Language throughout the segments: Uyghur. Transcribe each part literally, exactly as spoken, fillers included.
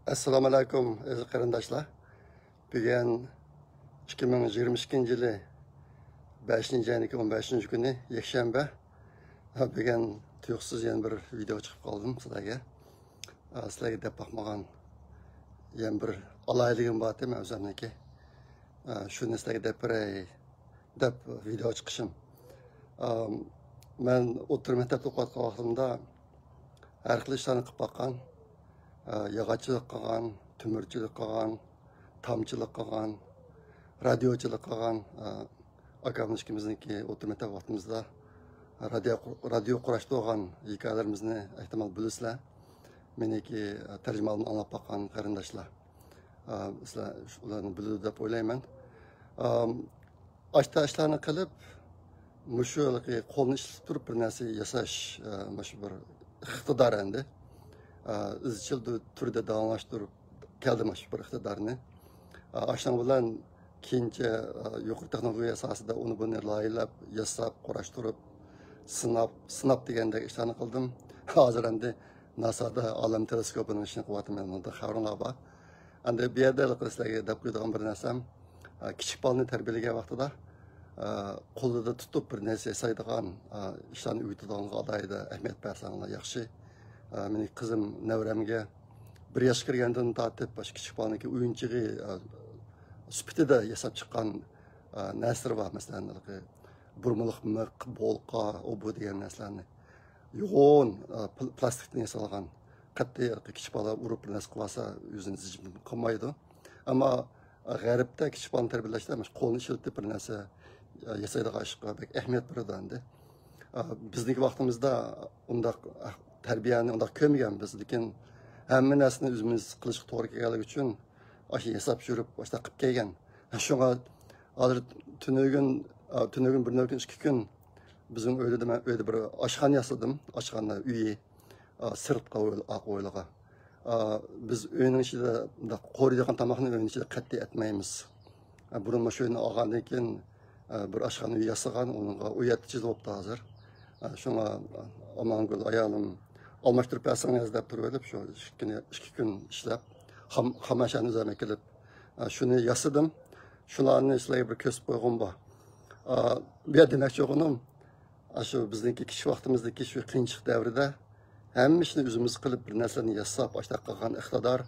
ئەسسالامۇ ئەلەيكۇم، ئەزىز قېرىنداشلار. بۈگۈن ئىككى مىڭ يىگىرمە ئىككىنچى يىلى بەشىنچى ئاينىڭ ئون بەشىنچى كۈنى، يەكشەنبە. بۈگۈن تۇيۇقسىز يەنە بىر ۋىدېو چىقىپ قالدىم سىلەرگە. سىلەرگە دەپ باقمىغان يەنە بىر ئالاھىدىلىكىم بار ئىدى مەن ئۆزۈمنىڭكى. شۇنى سىلەرگە دەپ بېرەي دەپ ۋىدېو چىقىشىم. ئام، مەن ئوتتۇرا مەكتەپتە ئوقۇۋاتقان ۋاقتىمدا ھەر خىل ئىشلارنى قىلىپ باققان. ئا، ياغاچچىلىق قىلغان، تۆمۈرچىلىك قىلغان، تامچىلىق قىلغان، رادىيوچىلىق قىلغان. ئا، ئاكام ئىككىمىزنىڭكى ئوتتۇرا مەكتەپ ۋاقتىمىزدا رادىيو، رادىيو قۇراشتۇرغان ھېكايىلىرىمىزنى ئېھتىمال بىلىسىلەر. مېنىڭكى، ئا، تەرجىمىھالىمنى ئاڭلاپ باققان قېرىنداشلار. ئا، سىلەر شۇ-، ئۇلارنى بىلىدۇ دەپ ئويلايمەن. ئا، ئاشتا ئىشلارنى قىلىپ، مۇشۇ ھېلىقى قولنى ئىشلىتىپ تۇرۇپ بىر نەرسە ياساش، ئا، مۇشۇ بىر ئىقتىدار ئەمدى. ئا، ئىزچىل تۈ-، تۈردە داۋاملاشتۇرۇپ كەلدى مۇشۇ بىر ئىقتىدارنى. ئا، ئاشۇنىڭ بىلەن كېيىنچە، ئا، يۇقىرى تېخنولوگىيە ساھەسىدە ئۇنى بۇنى لايىھەلەپ، ياساپ، قۇراشتۇرۇپ، سىناپ، سىناپ دېگەندەك ئىشلارنى قىلدىم. ھازىر ئەمدى ناسادا ئالەم تېلېسكوپىنىڭ ئىشىنى قىلىۋاتىمەن، ئۇنىڭدا خەۋىرىڭلار بار. ئەمدى بۇ يەردە ھېلىقى سىلەرگە دەپ قويىدىغان بىر نەرسەم، ئا، كىچىك بالىنى تەربىيەلىگەن ۋاقتىدا، ئا، قولىدا تۇتۇپ بىر نەرسە ياسايدىغان، ئا، ئىشلارنى ئۆگىتىدىغانغا ئالاھىدە ئەھمىيەت بەرسەڭلار ياخشى. ئا، مېنىڭ قىزىم نەۋرەمگە بىر ياشقا كىرگەندىن تارتىپ، مۇشۇ كىچىك بالىنىڭكى ئويۇنچۇقى، ئا، سۈپىتىدە ياساپ چىققان، ئا، نەرسىلىرى بار. مەسىلەن، ھېلىقى بۇرمىلىق مىق، بولقا، ئۇ بۇ دېگەن نەرسىلەرنى. يوغان، ئا، پل-، پلاستىكتىن ياسالغان. قەتئىي كىچىك بالا ئۇرۇپ بىر نەرسە قىلىۋالسا، ئۆزىنى زىجىم قىلمايدۇ. ئەمما، ئا، غەربتە كىچىك بالىنى تەربىيەلەشتە مۇشۇ قولنى ئىشلىتىپ بىر نەرسە، ئا، ياسايدىغان ئىشقا بەك ئەھمىيەت بېرىدۇ ئەمدى. ئا، بىزنىڭكى ۋاقتىمىزدا ئۇنداق، ئا، تەربىيەنى ئۇنداق كۆرمىگەنبىز، لېكىن ھەممە نەرسىنى ئۆزىمىز قىلىشقا توغرا كەلگەنلىكى ئۈچۈن، ئاشۇ ياساپ يۈرۈپ، ئاشۇنداق قىلىپ كەلگەن. شۇڭا ھازىر تۈنۈگۈن، ئا، تۈنۈگۈن بىر كۈن، ئىككى كۈن بىزنىڭ ئۆيدە، مەن ئۆيدە بىر ئاشخانا ياسىدىم. ئاشخانا ئۆيى، ئا، سىرتقا ھويل-، ئارقا ھويلىغا. ئا، بىز ئۆينىڭ ئىچىدە مۇنداق قورۇيدىغان تاماقنى ئۆينىڭ ئىچىدە قەتئىي ئەتمەيمىز. ئا، بۇرۇن مۇشۇ ئۆينى ئالغاندىن كېيىن، ئا، بىر ئاشخانا ئۆي ياسىغان، ئۇنىڭغا ئون يەتتە يىل بوپتۇ ھازىر. ئا، شۇڭا ئامانگۈل ئايالىم ئالماشتۇرۇپ بەرسىڭىز دەپ تۇرۇۋېلىپ، شۇ ئىككى كۈن، ئىككى كۈن ئىشلەپ، خام، خام ئەشيانى ئۆزۈم ئەكېلىپ، ئا، شۇنى ياسىدىم. شۇلارنى سىلەرگە بىر كۆرسىتىپ قويغۇم بار. ئا، بۇ يەردە دېمەكچى بولغىنىم، ئاشۇ بىزنىڭكى كىچىك ۋاقتىمىزدىكى شۇ قىيىنچىلىق دەۋرىدە ھەممە ئىشنى ئۆزىمىز قىلىپ، بىر نەرسىلەرنى ياساپ، ئاشۇنداق قىلغان ئىقتىدار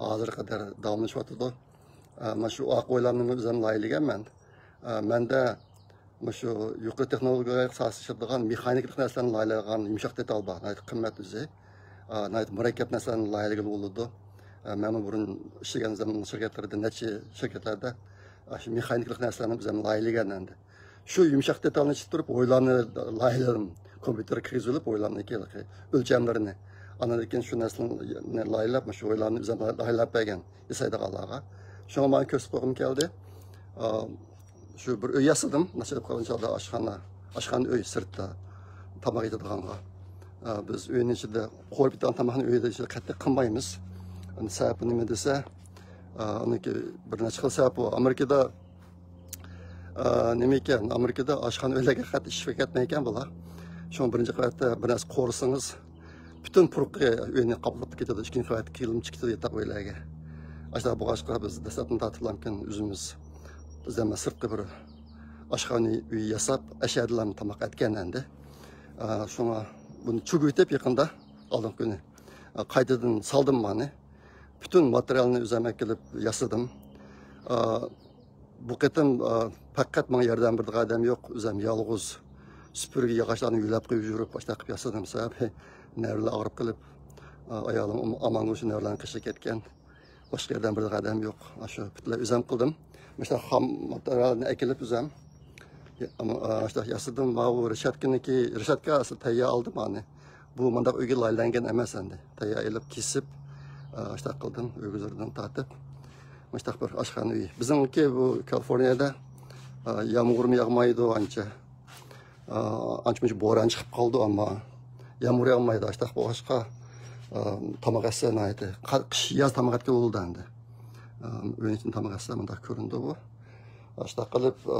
ھازىرغا قەدەر داۋاملىشىۋاتىدۇ. ئا، مانا شۇ ئارقا ھويلامنىمۇ ئۆزۈم لايىھەلىگەنمەن. ئا، مەندە مۇشۇ يۇقىرى تېخنولوگىيە ساھەسىدە ئىشلىتىدىغان مېخانىكىلىق نەرسىلەرنى لايىھەلەيدىغان يۇمشاق دېتال بار، ناھايىتى قىممەت ئۆزى. ئا، ناھايىتى مۇرەككەپ نەرسىلەرنى لايىھەلىگىلى بولىدۇ. ئا، مەنمۇ بۇرۇن ئىشلىگەن زامان شىركەتلىرىدە، نەچچە شىركەتلەردە، ئا، شۇ مېخانىكىلىق نەرسىلەرنى ئۆزۈم لايىھەلىگەن ئەمدى. شۇ يۇمشاق دېتالنى چىتتۇرۇپ، ھويلامنى لايىھەلىدىم. كومپيۇتېرغا كىرگۈزۈۋېلىپ، ھويلامنىڭكى ئۆلچەملىرىنى. ئاندىن كېيىن شۇ نەرسىنى لايىھەلەپ، شۇ ھويلامنى ئۆزۈم لايىھەلەپ بەرگەن ياسايدىغانلارغا. شۇڭا ماڭا كۆرسىتىپ قويغۇم كەلدى. ئا، شۇ بىر ئۆي ياسىدىم. ناچار بولۇپ قالغان چاغدا ئاشخانا، ئاشخانا ئۆي سىرتتا تاماق يەيدىغانغا. ئا، بىز ئۆينىڭ ئىچىدە قورۇپ يەيدىغان تاماقنى ئۆيدە ئىچىدە قەتئىي قىلمايمىز. ئەمدى سەۋەبى نېمە دېسە، ئا، ئۇنىڭكى بىر نەچچە خىل سەۋەب بار. ئامېرىكىدا، ئا، نېمە ئىكەن، ئامېرىكىدا ئاشخانا ئۆيلەرگە قەتئىي ئىشىك بەرمەيدىكەن بۇلار. شۇڭا بىرىنچى قەۋەتتە بىر نەرسە قورۇسىڭىز، پۈتۈن پۇرىقى ئۆينى قاپلاپ كېتىدۇ، ئىككىنچى قەۋەتكە كىرىپ چىقىدۇ ياتاق ئۆيلەرگە. ئاشۇنداق بولغاچقا بىز دەسلەپتىن تارتىپلامكىن ئۆزىمىز، ئۆزۈم سىرتقى بىر ئاشخانا ئۆي ياساپ، ئەشەدىلا تاماق ئەتكەن ئەمدى. ئا، شۇڭا بۇنى چۆگۈۋېتىپ يېقىندا، ئالدىنقى كۈنى، ئا، قايتىدىن سالدىم مانى. پۈتۈن ماتېرىيالنى ئۆزۈم ئەكېلىپ ياسىدىم. ئا، بۇ قېتىم، ئا، پەقەت ماڭا ياردەم بېرىدىغان ئادەم يوق، ئۆزۈم يالغۇز سۈپۈرگە ياغاچلارنى يۆلەپ قويۇپ يۈرۈپ، ئاشۇنداق قىلىپ ياسىدىم. سەۋەبى نەۋرىلەر ئاغرىپ قېلىپ، ئا، ئايالىم ئام-، ئامانگۈل شۇ نەۋرىلەرنىڭ قېشىغا كەتكەن. باشقا ياردەم بېرىدىغان ئادەم يوق. ئاشۇ پۈتۈنلەي ئۆزۈم قىلدىم. مۇشۇنداق خام ماتېرىيالنى ئەكېلىپ ئۆزۈم، ئا، ئاشۇنداق ياسىدىم. ماۋۇ رېشاتكىنىڭكى، رېشاتكا ئەسلى تەييار ئالدىم ئانى. بۇ مۇنداق ئۆيگە لايىھەلەنگەن ئەمەس ئەمدى. تەييار ئېلىپ كېسىپ، ئا، ئاشۇنداق قىلدىم. ئۆگزىرىدىن تارتىپ مۇشۇنداق بىر ئاشخانا ئۆيى. بىزنىڭكى بۇ كالىفورنىيەدە، ئا، يامغۇرمۇ ياغمايدۇ ئانچە. ئا، ئانچە-مۇنچە بوران چىقىپ قالىدۇ، ئەمما يامغۇر ياغمايدۇ. ئاشۇنداق بولغاچقا، ئا، تاماق ئەتسە ناھايىتى، قا-، قىش، ياز تاماق ئەتكىلى بولىدۇ ئەمدى. ئا، ئۆينىڭ ئىچىدە تاماق ئەتسە مۇنداق كۆرۈنىدۇ بۇ. ئاشۇنداق قىلىپ، ئا،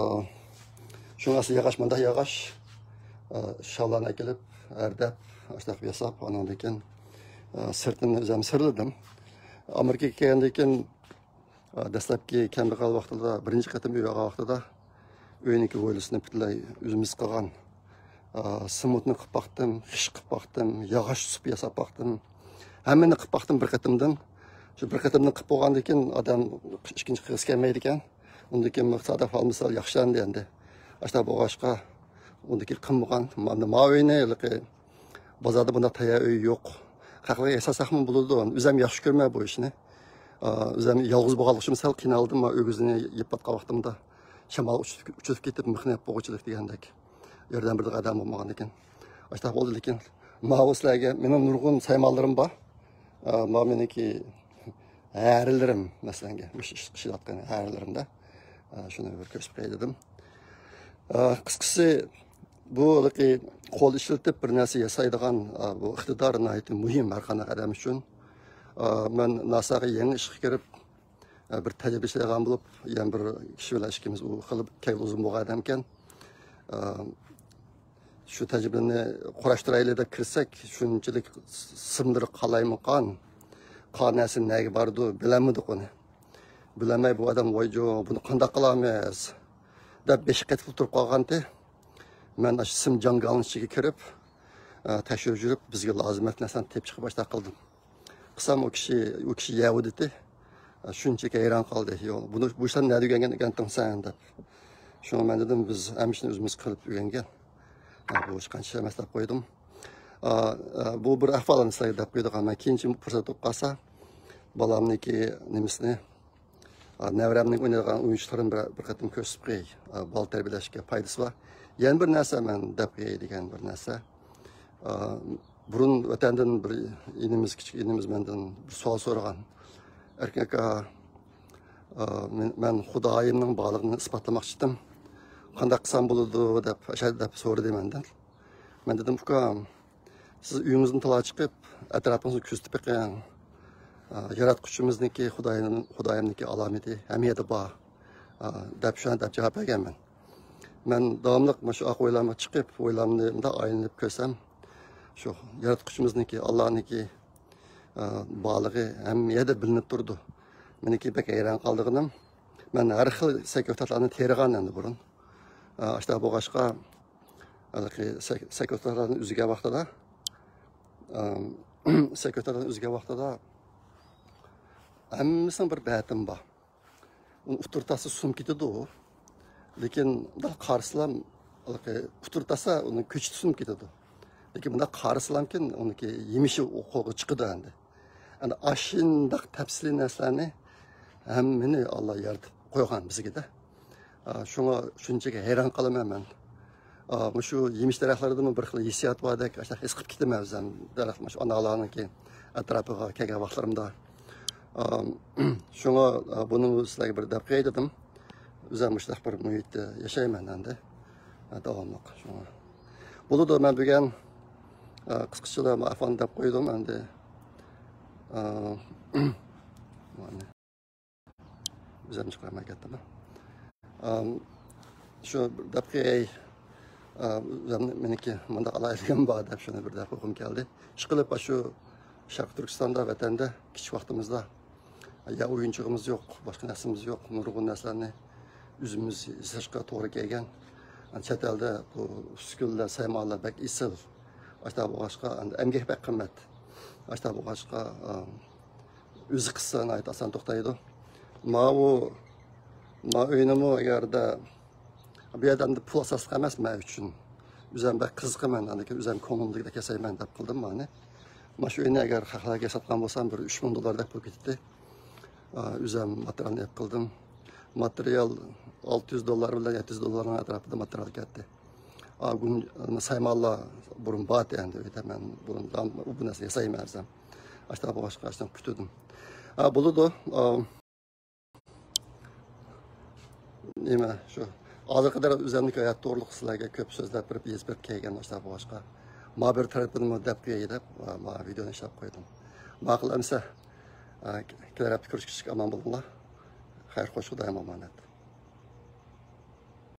شۇڭا ئەسلى ياغاچ، مۇنداق ياغاچ، ئا، شاللارنى ئەكېلىپ، ھەردەپ، ئاشۇنداق ياساپ، ئانىڭدىن كېيىن، ئا، سىرتىنى ئۆزۈم سىرلىدىم. ئامېرىكىغا كەلگەندىن كېيىن، ئا، دەسلەپكى كەمبەغەل ۋاقتىدا، بىرىنچى قېتىم ئۆي ئالغان ۋاقتىدا، ئۆينىڭكى ھويلىسىنى پۈتۈنلەي ئۆزىمىز قىلغان. ئا، سېمونتنى قىلىپ باقتىم، خىش قىلىپ باقتىم، ياغاچ سۇپا ياساپ باقتىم. ھەممىنى قىلىپ باقتىم بىر قېتىمدىن. شۇ بىر قېتىمدىن قىلىپ بولغاندىن كېيىن ئادەم ئىككىنچى قېتىغا كەلمەيدىكەن. ئۇندىن كېيىن ئىقتىسادىي ئەھۋال مىسال ياخشىلاندى ئەمدى. ئاشۇنداق بولغاچقا، ئۇندىن كېيىن قىلمىغان. مانا ما ئۆينى ھېلىقى بازاردا بۇنداق تەييار ئۆي يوق. خەقلەرگە ياساساقمۇ بولىدۇ. ئۆزۈم ياخشى كۆرىمەن بۇ ئىشنى. ئا، ئۆزۈم يالغۇز بولغانلىقى ئۈچۈن سەل قىينالدىم. ما ئۆگزىنى يېپىۋاتقان ۋاقتىمدا شامال ئۇچۇپ، ئۇچۇپ كېتىپ، مىخنى يەپ بولغۇچىلىك دېگەندەك. ياردەم بېرىدىغان ئادەم بولمىغاندىكىن. ئاشۇنداق بولدى، لېكىن ماۋۇ سىلەرگە مېنىڭ نۇرغۇن سايمانلىرىم بار. ئا، ما مېنىڭكى ھەرىلىرىم، مەسىلەن، مۇشۇ ئىش قىلىۋاتقان ھەرىلىرىمدە. ئا، شۇنى بىر كۆرسىتىپ قوياي دېدىم. ئا، قىسقىسى، بۇ ھېلىقى قول ئىشلىتىپ بىر نەرسە ياسايدىغان، ئا، بۇ ئىقتىدار ناھايىتى مۇھىم ھەر قانداق ئادەم ئۈچۈن. ئا، مەن ناساغا يېڭى ئىشقا كىرىپ، ئا، بىر تەجرىبە ئىشلەيدىغان بولۇپ، يەنە بىر كىشى بىلەن ئىككىمىز ئۇ خېلى كەلگۈلى ئۇزۇن بولغان ئادەمكەن. ئا، شۇ تەجرىبىنى قۇراشتۇرايلى دەپ كىرسەك، شۇنچىلىك سىملىرى قالايمىقان، قان نەرسە نەگە بارىدۇ، بىلەلمىدۇق ئۇنى. بىلەلمەي بۇ ئادەم، ۋايجۇ، بۇنى قانداق قىلامىز؟ دەپ بېشى قېتىپ تۇرۇپ قالغانتى. مەن ئاشۇ سىم جاڭگالنىڭ ئىچىگە كىرىپ، ئە، تەكشۈرۈپ يۈرۈپ، بىزگە لازىمەت نەرسىنى تېپىپ چىقىپ ئاشۇنداق قىلدىم. قىلسام ئۇ كىشى، ئۇ كىشى يەۋۇدىتى. ئە، شۇنچىلىك ھەيران قالدى. يو، بۇنى، بۇ ئىشلارنى نەدە ئۆگەنگەن ئىكەنتىڭ سەن دەپ. شۇڭا مەن دېدىم، بىز ھەممە ئىشنى ئۆزىمىز قىلىپ ئۆگەنگەن. ئە، بۇ ئىش قانچە ئىش ئەمەس دەپ قويدۇم. ئە، ئە، بۇ بىر ئەھۋالنى سىلەرگە دەپ قويىدىغان. مەن كېيىنچە پۇرسەت تاپقانسا بالامنىڭكى نېمىسىنى، ئا، نەۋرەمنىڭ ئوينايدىغان ئويۇنچۇقلىرىنى بىر، بىر قېتىم كۆرسىتىپ قوياي. ئا، بالا تەربىيەلەشكە پايدىسى بار. يەنە بىر نەرسە مەن دەپ قوياي دېگەن بىر نەرسە. ئا، بۇرۇن ۋەتەندىن بىر ئىنىمىز، كىچىك ئىنىمىز مەندىن بىر سوئال سورىغان. «ئەركىن ئاكا، ئا، مەن، مەن خۇدايىمنىڭ بارلىقىنى ئىسپاتلىماقچىدىم. قانداق قىلسام بولىدۇ؟» دەپ، ئاشۇ دەپ سورىدى مەندىن. مەن دېدىم، ئۇكام، سىز ئۆيىڭىزدىن تالا چىقىپ، ئەتراپىڭىزنى كۆزىتىپ بېقىڭ. ئا، ياراتقۇچىمىزنىڭكى، خۇدايىم-، خۇدايىمنىڭكى ئالامىتى ھەممە يەردە بار، ئا، دەپ شۇنداق دەپ جاۋاب بەرگەنمەن. مەن داۋاملىق مۇشۇ ئاق ھويلامغا چىقىپ، ھويلامنى مۇنداق ئايلىنىپ كۆرسەم، شۇ ياراتقۇچىمىزنىڭكى، ئاللانىڭكى، ئا، بارلىقى ھەممە يەردە بىلىنىپ تۇرىدۇ. مېنىڭكى بەك ھەيران قالىدىغىنىم، مەن ھەر خىل سەكرىتاتلارنى تېرىغان ئەمدى بۇرۇن. ئا، ئاشۇنداق بولغاچقا، ھېلىقى سەك-، سەكرىتاتلارنى ئۈزگەن ۋاقتىدا، ئام، سەكرىتاتلارنى ئۈزگەن ۋاقتىدا ھەممىسىنىڭ بىر بەتىمى بار. ئۇنى ئۇتتۇرتاسا سۇنۇپ كېتىدۇ. لېكىن مۇنداق قارىسىلام، ھېلىقى ئۇتتۇرتاسا ئۇنى كۆچىتى سۇنۇپ كېتىدۇ. لېكىن مۇنداق قارىسىلامكىن، ئۇنىڭكى يېمىشى قولغا چىقىدۇ ئەمدى. ئەنە ئاشۇنداق تەپسىلىي نەرسىلەرنى ھەممىنى ئاللا يارىتىپ قويغان بىزگە-دە. ئا، شۇڭا شۇنچىلىك ھەيران قالىمەن مەن. ئا، مۇشۇ يېمىش دەرەخلەردىمۇ بىر خىل ھېسسىيات باردەك، ئاشۇنداق ھېس قىلىپ كېتىمەن ئۆزۈم. دەرەخ مۇشۇ ئانارلارنىڭكى ئەتراپىغا كەلگەن ۋاقىتلىرىمدا. ئا، شۇڭا، ئا، بۇنى سىلەرگە بىر دەپ قوياي دېدىم. ئۆزۈم مۇشۇنداق بىر مۇھىتتا ياشايمەن ئەمدى. ئا، داۋاملىق شۇڭا. بولىدۇ، مەن بۈگۈن، ئا، قىسقىچىلا ئەھۋالنى دەپ قويدۇم ئەمدى. ئا، مانا. ئۆزۈم چىقارماي كەتتىم. ئام، شۇ دەپ قوياي، ئا، ئۆزۈمنى، مېنىڭكى مۇنداق ئالاھىدىلىكىم بار دەپ شۇنى بىر دەپ قويغۇم كەلدى. ئىشقىلىپ، شۇ شەرقىي تۈركىستاندا، ۋەتەندە كىچىك ۋاقتىمىزدا، يا ئويۇنچۇقىمىز يوق، باشقا نەرسىمىز يوق، نۇرغۇن نەرسىلەرنى ئۆزىمىز ياساشقا توغرا كەلگەن. چەت ئەلدە بۇ ئۈسكۈنىلەر، سايمانلار بەك ئېسىل. ئاشۇنداق بولغاچقا، ئەمدى ئەمگەك بەك قىممەت. ئاشۇنداق بولغاچقا، ئا، ئۆزى قىلسا ناھايىتى ئاسان توختايدۇ. ماۋۇ، ما ئۆينىمۇ ئەگەردە، بۇ يەردە ئەمدى پۇل ئاساسلىق ئەمەس مەن ئۈچۈن. ئۆزۈم بەك قىزىقىمەن، لېكىن ئۆزۈم كۆڭلۈمدىكىدەك ياسايمەن دەپ قىلدىم مانى. مانا شۇ ئۆينى ئەگەر خەقلەرگە ساتقان بولسام، بىر ئۈچ مىڭ دوللاردەك بولۇپ كېتەتتى. ئا، ئۆزۈم ماتېرىيالنى ئېلىپ قىلدىم. ماتېرىيال ئالتە يۈز دوللار بىلەن يەتتە يۈز دوللارنىڭ ئەتراپىدا ماتېرىيال كەتتى. ئا، گۇم-، سايمانلار بۇرۇن بار ئىدى ئەمدى ئۆيدە، مەن بۇرۇن دام-، بۇ نەرسىنى ياسايمەن ئەمسە. ئاشۇنداق بولغاچقا، ئاشۇنداق پۈتتۈردۈم. ئا، بولىدۇ. ئا، نېمە، شۇ ھازىرغا قەدەر ئۆزۈمنىڭكى ھايات توغرۇلۇق سىلەرگە كۆپ سۆزلەپ بېرىپ، يېزىپ بېرىپ كەلگەن ئاشۇنداق بولغاچقا، ما بىر تەرىپىنىمۇ دەپ قوياي دەپ، ئا، ما ۋىدېونى ئىشلەپ قويدۇم. ماقۇل ئەمسە، ئا، كېلەر ھەپتە كۆرۈشكىچە ئامان بولۇڭلار. خەير خوش، خۇدايىم ئامانەت.